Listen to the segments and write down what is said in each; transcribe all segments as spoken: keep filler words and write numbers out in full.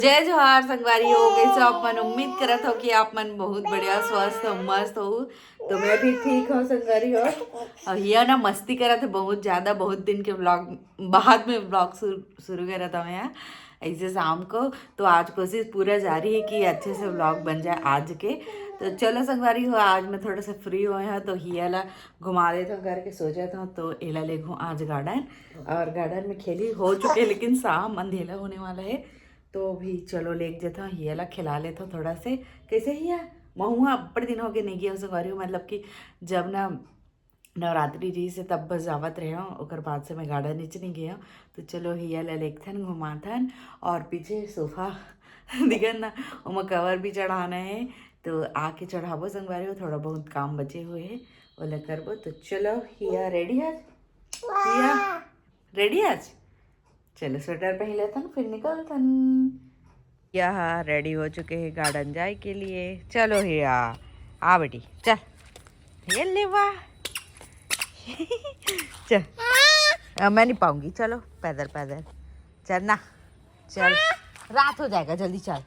जय जोहार संगवारी हो, कैसे हो आप मन? उम्मीद करत हो कि आप मन बहुत बढ़िया, स्वस्थ हो, मस्त हो। तो मैं भी ठीक हूँ संगवारी हो। और हिया ना मस्ती करत है बहुत ज्यादा, बहुत दिन के व्लॉग बाद में व्लॉग शुरू करत हूँ यहाँ ऐसे शाम को। तो आज कोशिश पूरा जारी है कि अच्छे से व्लॉग बन जाए आज के। तो चलो संगवारी हो, आज मैं थोड़ा सा फ्री हुए हैं तो हिया ला घुमा देता हूँ करके सोचा था। तो एला ले घूम आज गार्डन, और गार्डन में खेली हो चुके, लेकिन शाम अंधेला होने वाला है। तो भी चलो लेके जाता हूँ, हिया ला खिला लेता हूँ थोड़ा से। कैसे हिया? महुआ बड़े दिन हो गए नहीं गया संगवारी हो, मतलब कि जब ना नवरात्रि रहिस हे तब बस जावत रहे हो, ओकर बाद से मैं गार्डन नीचे नहीं गए हो। तो चलो हिया ला लेकथन घुमाथन। और पीछे सोफा दिखन ना, ओमा कवर भी चढ़ाना है। तो आके चढ़ाबो संगवारी हो, थोड़ा बहुत काम बचे हुए है, ओला करबो। तो चलो हिया रेडी है, हिया रेडी आज। चलो स्वेटर पहन लेथन, फिर निकलथन। यह रेडी हो चुके हैं गार्डन जाए के लिए। चलो हिया, आ बेटी, चल। ये ले वाह। चल। अ, मैं नहीं पाऊंगी, चलो पैदल पैदल। चल ना, चल, रात हो जाएगा, जल्दी चल।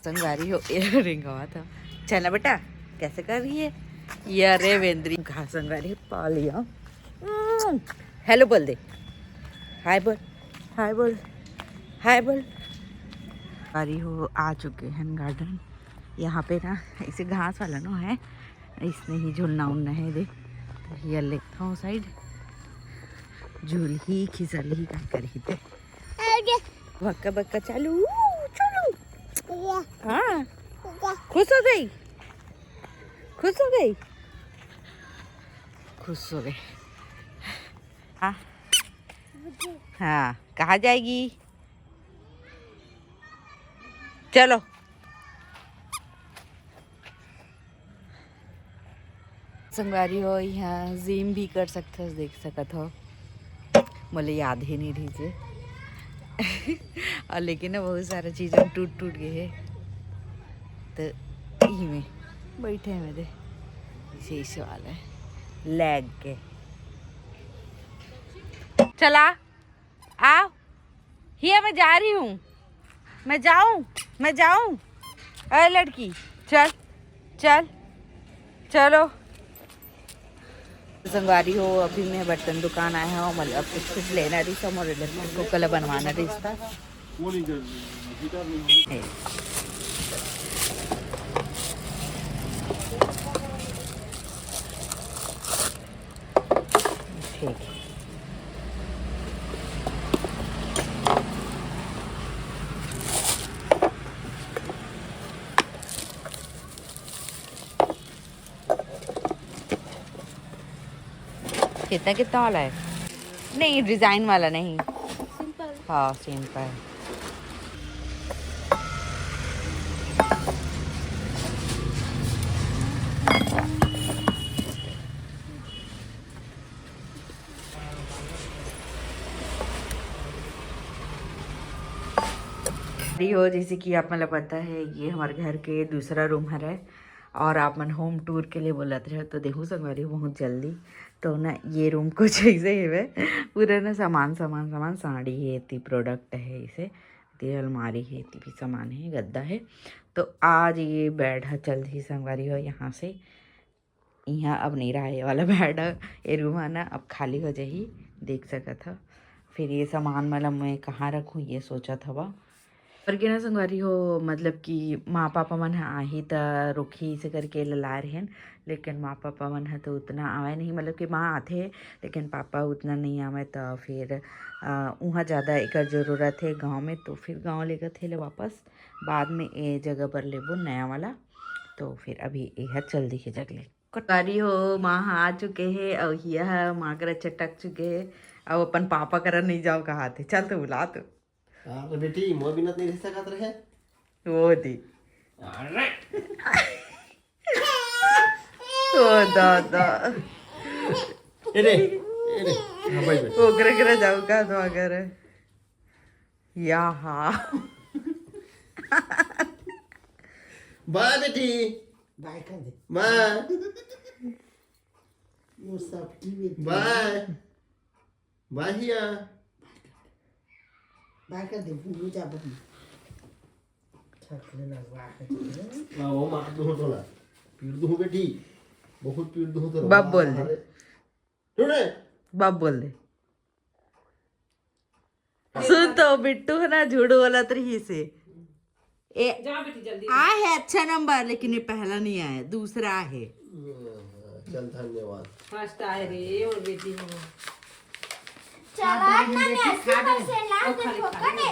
संगवारी हो, इयररिंग हुआ था। चल ना बेटा, कैसे कर रही है? ये अरे वेंद्री कहा संगवारी पा लिया। हेलो बोल दे, हाय बोल, हाय बोल, हाय बोल। संगवारी हो, आ चुके हैं गार्डन। यहाँ पे ना ऐसे घास वाला नो है, इसने ही झुलना उलना है। देख, ये लेता हूँ साइड, झूल ही खिसल ही का कर ही थे। बक्का बक्का चालू, चालू। हाँ, खुश हो गई, खुश हो गई, खुश हो गई। हाँ, हाँ, कहाँ जाएगी? चलो। संगवारी हो, यहाँ जिम भी कर सकथस, देख सकत हो। मोला याद ही नहीं रही जे। और लेकिन ना बहुत सारा चीज टूट टूट गए है, तो यही में बैठे हैं मेरे शीशे वाले लेग के। चला आओ, हिया मैं जा रही हूँ, मैं जाऊँ, मैं जाऊँ। अरे लड़की, चल, चल, चलो। संगवारी हो, अभी मैं बर्तन दुकान आया हूँ, मतलब कुछ कुछ लेना रही था, मोर इधर को कल बनवाना रही था। ठीक है। कितना, कितना वाला है? नहीं, डिजाइन वाला नहीं। सिंपल। हाँ, सिंपल। हो, जैसे कि आप मतलब पता है, ये हमारे घर के दूसरा रूम हरे और आप मन होम टूर के लिए बोलत रहे, तो देखो संगवारी हो, बहुत जल्दी। तो ना ये रूम कुछ ऐसे ही है, पूरा ना सामान, सामान, सामान, साड़ी है, इतनी प्रोडक्ट है, इसे इतनी अलमारी है, इतनी भी सामान है, गद्दा है। तो आज ये बेड ह चल ही संगवारी हो यहाँ से। यहाँ अब नहीं रहा ये वाला बेड, ये रूम है ना, अब खाली हो जाही, देख सकत हो। फिर ये सामान मतलब मैं कहाँ रखूँ, ये सोचत हवा। और के ना संगवारी हो, मतलब कि माँ पापा मन ह आही त रोकही इसे करके ललाय रहेन, लेकिन माँ पापा मन ह तो उतना आवे नहीं, मतलब कि माँ आथे लेकिन पापा उतना नहीं आवे। तो फिर अ, उहाँ ज़्यादा एकर जरूरत है गाँव में, तो फिर गाँव लेगत हे ले वापस, बाद में ए जगह पर लेबो नया वाला। तो फिर अभी एहर चल दिखे जगले। कटारी हो, माँ ह आ चुके हे, अउ हिया ह माँ करा चटक चुके हे, अउ अपन पापा करा नहीं जाओ कहा थे। चल तो बुला तो। हाँ, तो बेटी, मोर बिना तो नहीं रह सकत रहे। वो दी। अरे। ओ दादा। ए रे, ए रे। हाँ, भाई, भाई। ओकरे करे जाऊ का तो अगर। यहाँ। बाय बेटी। बाय कर दे। बाय। वो सब की बेटी। बाय। बाय हिया। बाय कर दे, भूल जा बहन। हाँ, वो मार दूँ तोला। पीट दूँ बेटी। बहुत पीट दूँ तोला। बाप बोल दे। अरे। सुन रे। बाप बोल दे। सुन तो, बिट्टू है ना, झूठ बोलत रहिसे। ए, जा बेटी जल्दी। आए है अच्छा नंबर, लेकिन ये पहला नहीं आया, दूसरा है। चल, धन्यवाद। फर्स्ट आए रे मोर बेटी हो। चला ना, मैं अस्सी परसेंट ला दे ठोकर दे।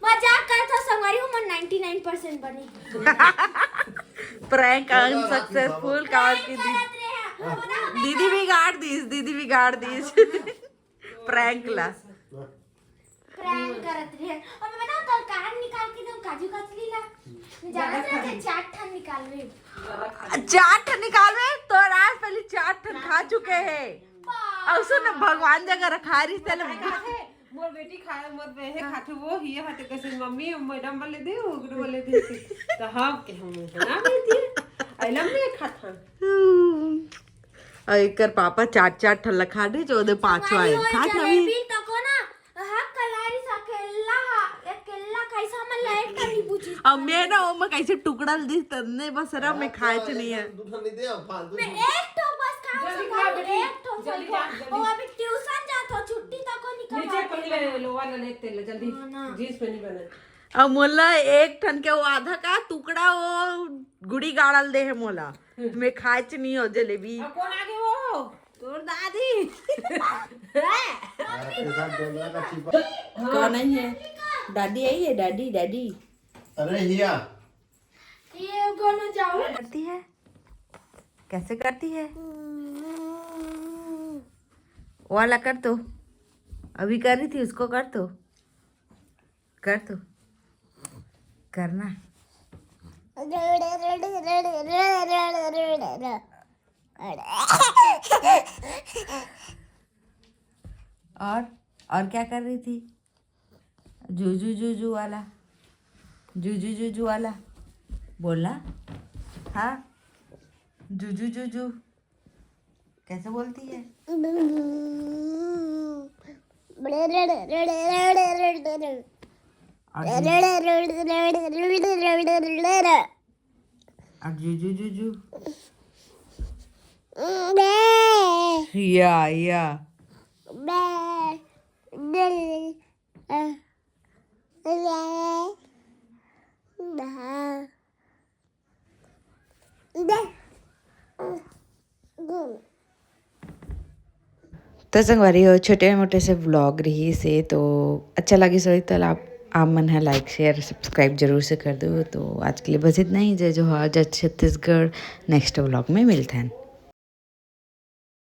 मजाक करत हो संगवारी हो, मोर नाइंटी नाइन परसेंट बने। प्रैंक अनसक्सेसफुल, काबर की दीदी, करत रहे हैं। दीदी बिगाड़ दीस, दीदी बिगाड़ दीस। प्रैंक ला। प्रैंक करत रहे हैं। अब मैं बताऊँ, तो कान निकाल के दो, काजू कतली ला। मैं जाना चाहते चार ठन निकालवे। चार ठन निकालवे, तो आज पहले चार ठन खा चुके हैं। और सुन, भगवान जगह रखा रही तेल। मोर बेटी खाए, मोर बेहे खाथे, वो ही हाथे कैसे मम्मी मैडम बोले दे, ओकरे बोले दे। तो हम के हम ना बेटी, आई लव मैं खाता। और एकर पापा चार चार ठन ला खा दे, जो ओदे पांचवा है। खात नवी। जलेबी तको ना, हा कलारी सा केला हा, एक केला कैसा मन ला एक ठन नहीं पूछी। अब मैं ना ओमा कैसे टुकड़ा ल दिस तन्ने बस रा मैं खाए च नहीं है। दू ठन नहीं दे, फालतू। मैं एक ठो बस काम जल्दी से खा करूँ, बेटी, एक ठो जल्दी से जा, करूँ। जल्दी। वो अभी ट्यूशन जात हो, छुट्टी तक को निकल नीचे पहले लोअर ला लेते ले जल्दी, हाँ ना। जींस पहनी बने। अब मोला एक ठन के वो आधा का टुकड़ा वो गुड़ी गाड़ल दे है मोला। मैं खाए च नहीं हो जलेबी। अब कौन आगे वो? तोर दादी। आपके साथ डोलना का छिपा। कौन आई है? दादी आई है, दादी, दादी। अरे हिया। ये कोनो जाओ। करती है, कैसे करती है? वाला कर तो, अभी कर रही थी, उसको कर तो, कर तो, करना। और और क्या कर रही थी? जूजू जूजू वाला, जूजू जूजू वाला बोलना। हाँ, जूजू जूजू कैसे बोलती है? और जूजू, और जूजू जूजू। या या। तो संगवारी हो, छोटे मोटे से व्लॉग रहिसे, तो अच्छा लगिस होही तो आप आप मन ह लाइक शेयर सब्सक्राइब जरूर से कर दो। तो आज के लिए बस इतना ही। जय जोहार, जय छत्तीसगढ़। नेक्स्ट व्लॉग में मिलते हैं।